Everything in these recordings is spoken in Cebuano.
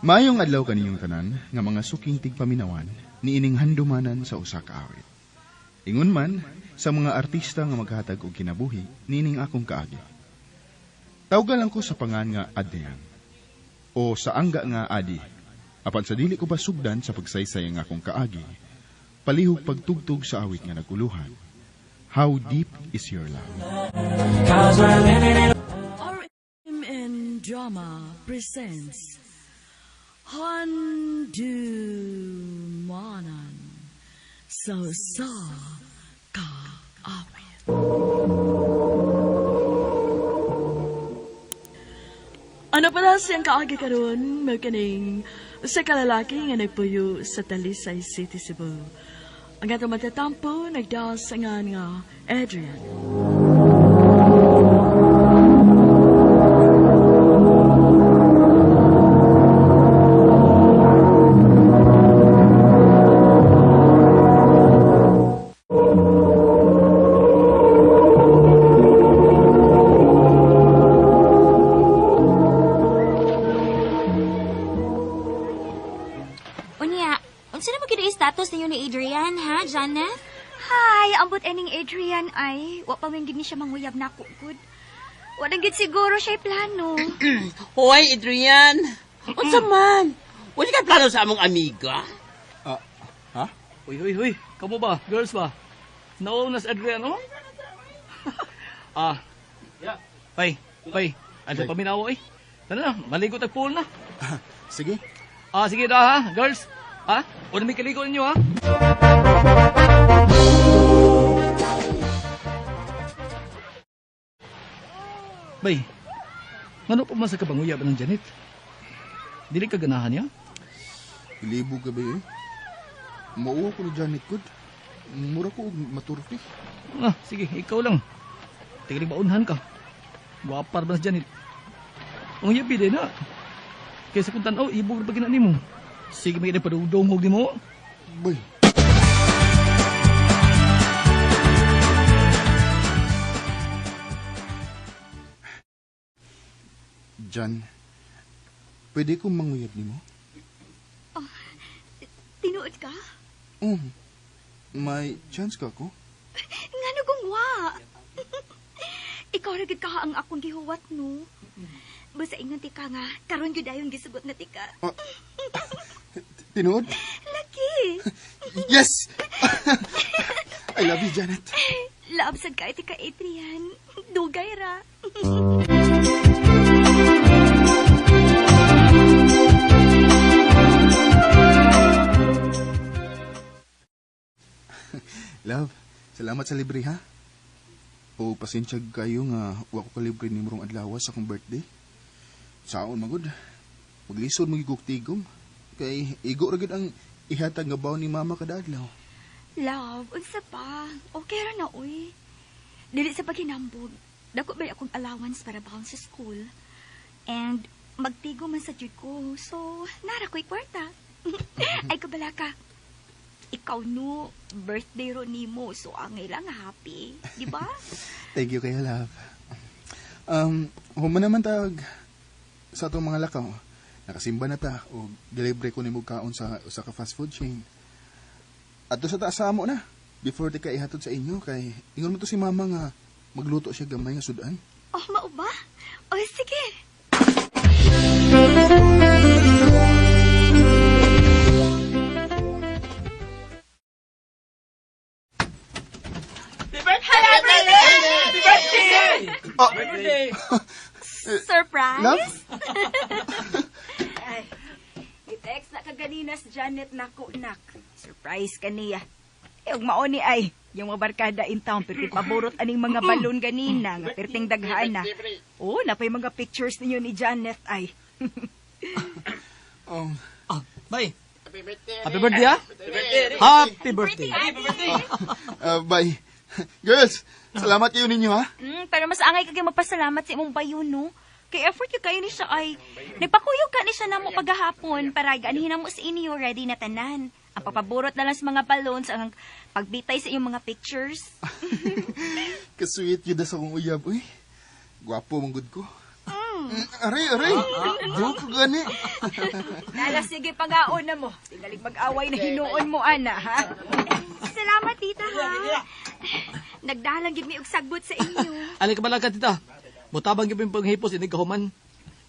Maayong adlaw kaninyong tanan nga mga suking tigpaminawan niining handumanan sa usa ka awit. Ingon man sa mga artista nga maghatag og kinabuhi niining akong kaagi. Tawga lang ko sa pangan nga Adrian o sa angga nga Adi. Apan sa dili ko basugdan sa pagsaysay ang akong kaagi, palihog pagtugtog sa awit nga naguluhan. How Deep Is Your Love? RMN Drama presents Handumanan sa Usa Ka Awit. Ano pala siyang kaagi karon mao kaning usa ka lalaki nga nagpuyo sa Talisay City, Cebu. Ang atong matatampo nagdaos sa ngan nga Adrian. Unya, unsa na magkita status ninyo ni Adrian, ha, Janet? Hi, ambot ening Adrian ay wa pa man gid ni siya manguyab nako gud. Wa na gid siguro siya plano. Hoy, Adrian! Unsa man? Wala ka plano sa among amiga? Ha? Uy, uy, uy. Kamu ba? Girls ba? Nauna si Adrian, oh? Ah. Pay, pay. Ano paminaw, eh? Tara na, maligo tag pool na. Sige. Ah, sige na ha, girls. Ha? Una may kaligo ninyo, ha? Bay, ngano pa man sa kabanguyab ng Janet? Dili ka ganahan niya? Ilibo gabi eh. Mauwa ko ni Janet good. Mura ko og maturti. Ah, sige, ikaw lang. Tingin maunhan ka. Wapar ba si Janet? Ang yabi din na. Kaysa kung tanaw, ibog na pag nimo. Sige, may padugdong ni mo. Bay. Jan, pwede kong manguyab nimo? Tinuod ka? Oh, may chance ka ko? Ngano kung wa? Ikaw ra gid ka ang akong gihuwat no. Basta ingon ti ka nga karon gyud ayon gisugot na ti ka. Tinuod? Laki. Yes! I love you, Janet. Love sad kay ti ka Adrian. Dugay ra. Love, salamat sa libre ha. O pasensya kayo nga wa ko kalibre ni murong adlaw sa akong birthday. Saon magud. Maglisod magigok tigom. Kay igo ra gid ang ihatag nga baon ni mama kada adlaw. Love, unsa pa? Okay ra na uy. Dili sa paghinambog. Dako ba akong allowance para baon sa school? And magtigo man sa jud ko. So, nara ko'y kwarta. Ay kabala ka. Ikaw no, birthday ro nimo. So, angay lang happy. Di ba? Thank you kayo, love. Human naman tag sa atong mga lakaw. Nakasimba na ta o gilibre ko nimo kaon sa usa ka fast food chain. Adto sa taas sa amo na before ti ka ihatod sa inyo kay ingon mo to si mama nga magluto siya gamay nga sudan. Oh, mao ba? Oh, sige. Oh, Birthday! Surprise? Love? Ay, i-text na kaganina si Janet nako nak. Surprise ka niya. Eh, ug mao ni ay, yung mga barkada in town, perti paborot aning mga balon ganina, nga perting daghana. Oh, napay mga pictures ninyo ni Janet ay. Ah, bye. Happy birthday, ha? Happy birthday. Bye. Girls, salamat kayo ninyo ha. Pero mas angay kag magpasalamat sa imong bayo no. Kay effort yung kayo ni siya ay nagpakuyog ka ni siya namo paghahapon para ganihin na mo sa inyo ready na tanan. Ang papaborot na lang sa mga balloons, ang pagbitay sa iyong mga pictures. Kasweet yun sa akong uyab, uy. Gwapo mong good ko. Aray, aray. Joke gani. Nala, sige, pangaon na mo. Tingalig mag-away na hinuon mo, ana, ha? Salamat, tita, ha? Nagdalang gid mi og sagbot sa inyo. Alay ka bala ka, tita. Mutabang gyud yung panghipos inig kahuman.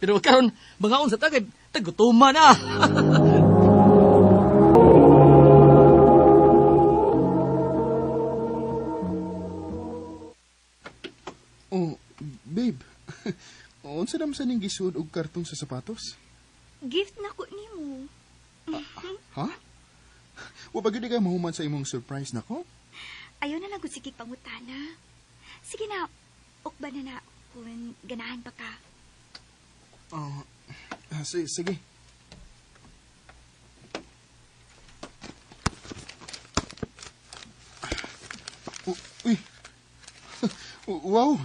Pero karon mangaon sa tagay, tagutuma na. Oh, babe. Unsa naman sa ning gisuod og karton sa sapatos? Gift na ko nimo. Ha? Wa ba gyud ka mahuman sa imong surprise nako? Ayaw na lang gud sige pangutana. Sige na, ukba na na kung ganahan pa ka. Oh, sige. Uy. Wow.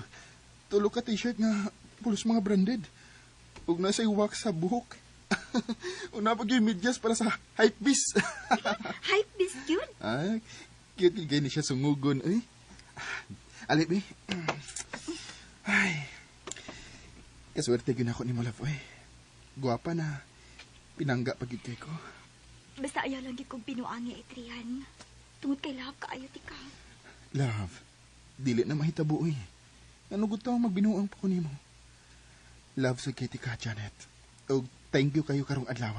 Tulo ka t-shirt nga pulos mga branded. Ug nasa wax sa buhok. Una pag yung medyas para sa hype beast. Hype beast yun. Ay, cute yung gani siya sungugon. Uy. Ali, be. Ay. Kaswerte gyud ako ni mo, love, uy. Guwapa na. Pinangga pag yun kay ko. Basta ayaw lang gid kong pinuangi, Adrian. Tungod kay love kaayo ti ka. Love, dili na mahitabo, uy. Nanugod ta magbinuang pa ko nimo. Love sa Kitty ka, Janet. Og thank you kayo karong adlaw.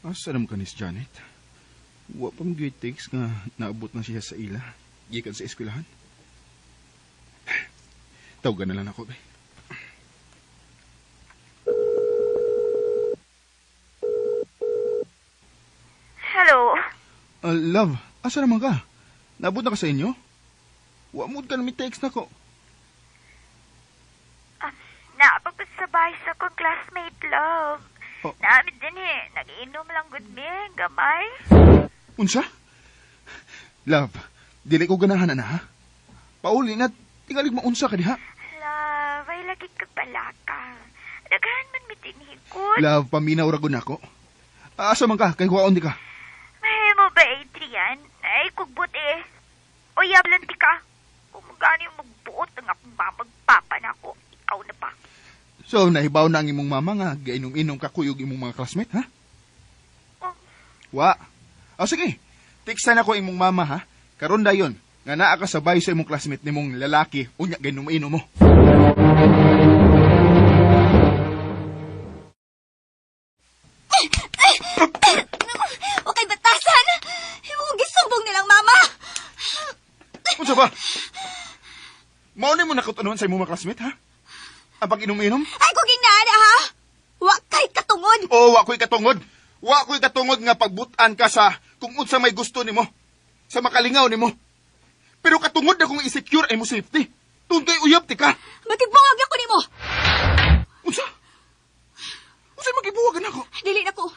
Asa naman ka ni si Janet? Wa pa mga text nga naabot na siya sa ila. Gikan sa eskwelahan. Tawagan na lang ako, be. Hello. Love, asa naman ka? Naabot na ka sa inyo? Wa mo ka na may text na ko. Naapagpasabay sa akong classmate, love. Oh. Naamit din eh. Nag-inom lang gud mi, gamay. Unsa? Love, dili ko ganahan na ha? Pauli na, tingalig maunsa ka diha. Love, ay lagi ka palaka. Daghan man mi tinhikot. Love, paminaw ra gud nako. Asa man ka? Kay huwaon di ka. Mahimo ba, Adrian? Ay, kugbot eh. O yablan ti ka. Kung magani magbuot ang akong mamagpapa na ako, ikaw na pa. So, nahibaw na ang imong mama nga gainom-inom ka kuyog imong mga classmate, ha? Oh. Wa. O sige, teksta na ko imong mama, ha? Karon dayon, nga naa ka sabay sa imong classmate nimong lalaki, unya gainom-inom mo. Okay, batasan! Himo gisumbong nilang mama! Unsa ba? Mao ni mo nakatunuan sa imong mga classmate, ha? Ang pag-inom-inom? Ay, kung ginaana, ha? Wa kay katungod! Oo, wa ko'y katungod. Wa ko'y katungod nga pagbutan ka sa kung unsa may gusto nimo, sa makalingaw nimo. Pero katungod na kung i-secure ay mo safety. Tungod kay uyab ti ka. Magigbuwag ako nimo! Unsa? Unsa magibuwagan ako? Dili na ko.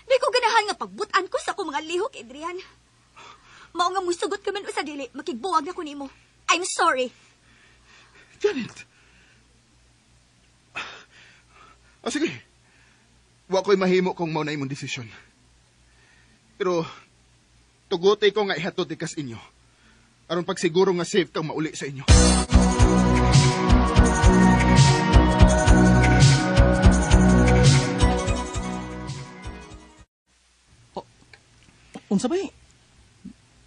Di ko ganahan nga pagbutan ko sa akong mga lihok, Adrian. Mao nga musugot ka man o sa dili, makigbuwag na ko nimo. I'm sorry. Janet. O sige. Wa ko'y mahimo kung mao na imong desisyon. Pero tuguti ko nga ihatod ikas inyo. Aron pagsiguro nga safe kang mauli sa inyo. Unsa ba?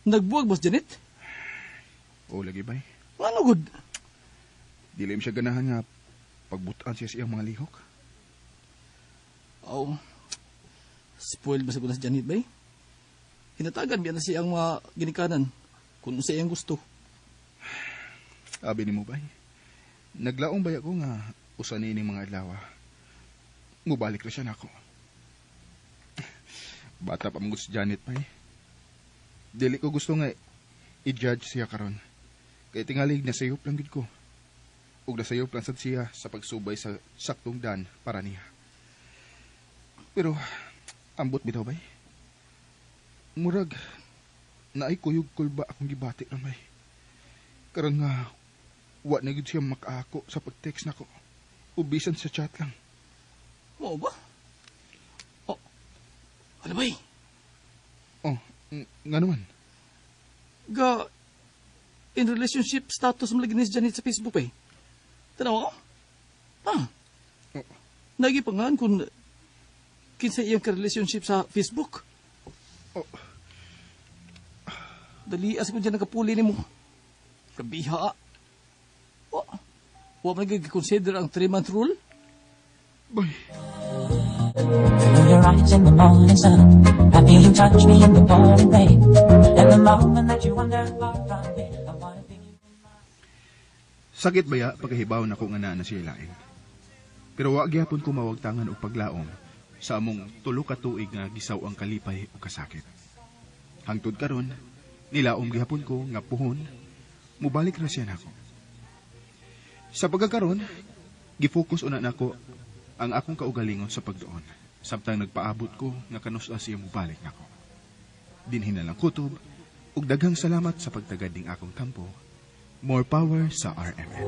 Nagbuwag boss Janet? O lagi bay. Ano gud? Dili siya ganahan nga pagbutan siya sa iyang mga lihok. Oh. Spoiled ba sa si Janet bay? Hinatagan biya na siya ang mga ginikanan kung unsa iyang gusto. Abi nimo bay. Naglaong bay ako nga usa nining mga adlaw. Mubalik ra siya nako. Bata pa man si Janet bay. Dili ko gusto nga i-judge siya karon. Kay tingalig na sayop lang gid ko. Ug nasayop lang sad siya sa pagsubay sa saktong dan para niya. Pero ambot bitaw bay. Murag naay kuyog kulba akong gibati ron bay. Karon nga wa na gid siya makaako sa pag-text nako. Ubisan sa chat lang. Mao ba? Oh, Ano ba eh? Oh, nga naman. Ga, in relationship status mo lagi ni si Janet sa Facebook eh. Tanawa ko? Ha? Oh. Nagipangan kung kinsa iyang ka-relationship sa Facebook. Oh. Dali as ko dyan nagkapuli ni mo. Kabiha. Wa, wa man consider ang 3-month rule? Bay. Feel your eyes in the morning sun. I feel you touch me in the pouring rain. And the moment that you wander far from me, I wanna be. Sakit baya pagkahibaw nako nga naa na siya lain. Pero wa gyapon ko mawagtangan og paglaom sa among 3 ka tuig nga gisaw ang kalipay ug kasakit. Hangtod karon, nilaom gihapon ko nga puhon, mubalik ra siya nako. Sa pagkakaron, gifocus una nako ang akong kaugalingon sa pagduon. Samtang nagpaabot ko nga kanus-a siya mubalik nako. Dinhi na lang kutob, ug daghang salamat sa pagtagad ning akong tampo. More power sa RMN.